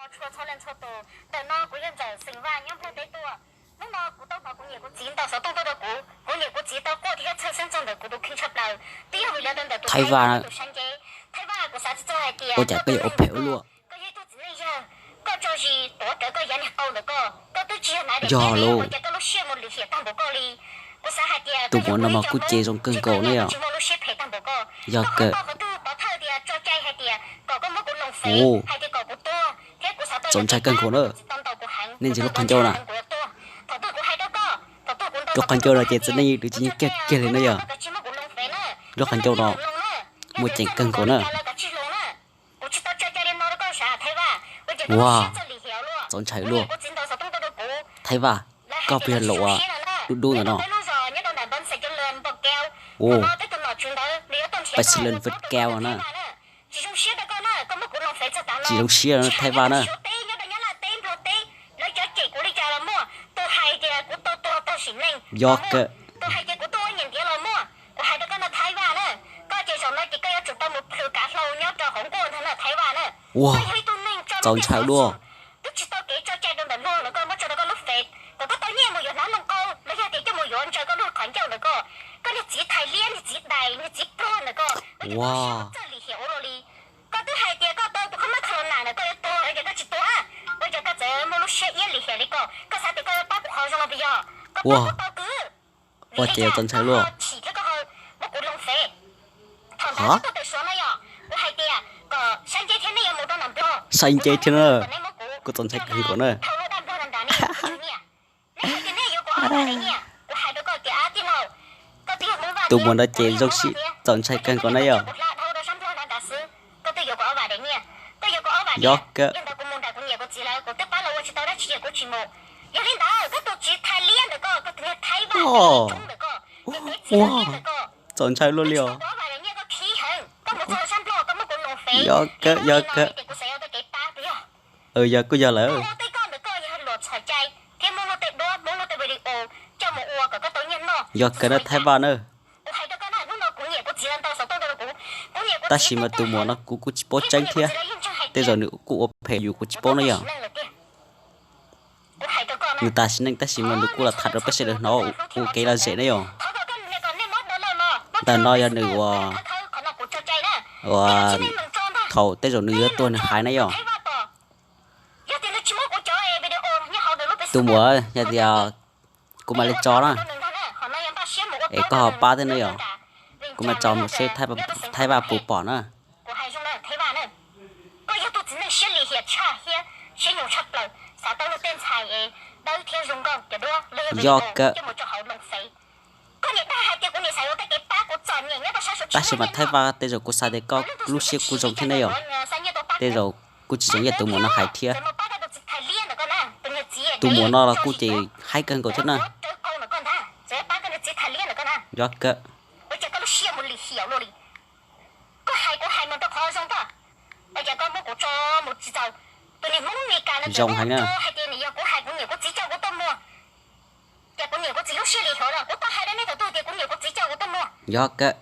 Txhua txhua leej txhua tus, ntawm no kuv yog Ntxawm Xeem Vaj nyob Nplog teb tuaj. Hnub no kuv tau hnov kuv niam kuv txiv ntaus xov tooj tuaj rau kuv, kuv niam kuv txiv tau quaj thiab txhawj xeeb txog ntawm kuv tus kheej tshaj plaws. Twb yog vim li ntawd ntawm tus Thaib Vaj, tus sab nceb Thaib Vaj, kuv xav tsis txog hais tias koj yog ib tug txiv neej yawg, koj tso zis tuav rawv koj yav niag qau ntawm koj, koj twb tsis yog hnav daim teb li, ua cas koj lub siab mus lim hiam tag npaum koj li. Kuv xav hais tias tus muam no mas kuj ces zoo kawg nkaus na yom. Tsis muaj lub siab phem tag npaum koj. Yog kawg. Qhov twg pov thawj tias tso cai hais tias kom koj muab kuv loos fev, hais tias kom kuv tuag thiab kuv xav tau txaus ntshai kawg nkaus na. Nej ntsia lub qhov ncauj na. Thaum twg kuv hais rau koj, thaum twg kuv ntaus lub qhov ncauj no ces txiv neej yawg twb tsis nyiam kiag kiag li na yom. Lub qhov ncauj no muaj ceem kawg nkaus na. Ua, txaus ntshai luaj. Thaib Vaj, koj puas yog laus uas dub dub ntawm no? Ua, pais xi leej fwt kau na. Tsis zoo siab Thaib Vaj na. Yog kawg. Ua, txaus ntshai luaj. Twb tsis tau kev tso cai rau ntawm luag los koj muab tso rau koj lub fej, kom koj tau nyiaj mus yuav hnab nplooj qau los yog tias coj mus yuav ntsaws koj lub qhov ncauj ntawm koj, koj niag txiv thais liab, niag txiv dais, niag txiv pluag ntawm koj, koj txawj lim hiam ua luaj li. Koj twb hais tias koj tau tus khaub nab khaus los nam ntawm koj yuav tuag los ces koj tsis tuag, ua cas koj txawm muaj lub siab iab lim hiam li ko? Koj xav tias koj yuav pab kuv qhov zoo los puas yog? Koj pab kuv tau kwv. Ua ces yuav txaus ntshai luaj. Chim thiab koj ho muab kuv loo fej. Thaum ntawd koj tawm suav no yog kuv hais tias kom sab nceb thiab nej yuav mus rau nram Nplog. Sab nceb thiab na, kuv txaus ntshai kawg nkaus na. Thauj lub dab Nplog nram nram nej, nej hais tias nej yuav kuv ob vam daim nyiaj, kuv hais rau koj tias ab tij laug, koj twb yog Hmoob Vaj thiab, tus muam no ces zoo siab txaus ntshai kawg nkaus na yog. Kuv hla dhau rau sab Nplog nram nram xwb, koj twb yuav kuv ob vam daim nyiaj, koj yuav kuv ob vam nyiaj, yog ntawd kuv mus nram kuv niam kuv txiv lawv, kuv twb pab lawv ua tsis tau dab tsi, kuv tsis mus. Yog li ntawd koj tus txiv thais liab ntawm koj, koj tus niag Thaib Vaj ntawm koj, tus txiv thais liab ntawm koj, txaus ntshai luaj li os. Koj tsis tau kuv ob vam daim nyiaj koj khib heev, koj mus txog sab Nplog koj muab kuv loo fej, yog kawg, yog kawg. Kuv xav yuav tau kev pab puas yog? Yog kuj yog lawm. Ua tej koj ntawm koj yog luag txhaum cai thiab muab luag tej duab, muab luag tej video coj mus ua kom koj tau nyiaj noj. Yog kawg na Thaib Vaj na. Kuv hais rau koj na, hnub no kuv niam kuv txiv los ntaus xov tooj rau kuv, kuv niam kuv txiv, tab sis mas tus muam no kuv kuj tsis paub tseeb thiab, tej zaum nws kuj ua phem yus kuv tsis paub na yog. Nws tas sim neej tab sis mas nws kuj los tham rau peb sawv daws hnov ua kev lom zem na yog. Ntawm no yog nws uas thaum tej zaum nws yuav tuag nws hais na yog. Tus muam, yog tias kuv mam li tso na, es koj ho pab thiab na yog. Kuv mam tso mus seb Thaib Vaj puas pom na. Koj yog tus txiv neej siab lim hiam tshaj thiab siab nyuaj tshaj plaws, xav tau luag tej ntxhais dawb thiab zoo nkauj cov duab los yog video coj mus rau hauv loo fej. Koj niam dag hais tias kuv niam xav yuav tej kev pab kuv txom nyem nyob rau sab Suav, tab sis mas Thaib Vaj tej zaum kuv xav tias koj lub siab kuj zoo thiab ne yom. Tej zaum kuj tsis zoo yam tus muam no hais thiab. Tus muam no los kuj ces haib kawg nkaus thiab na. Yog kawg. Zoo heev na. Yog kawg.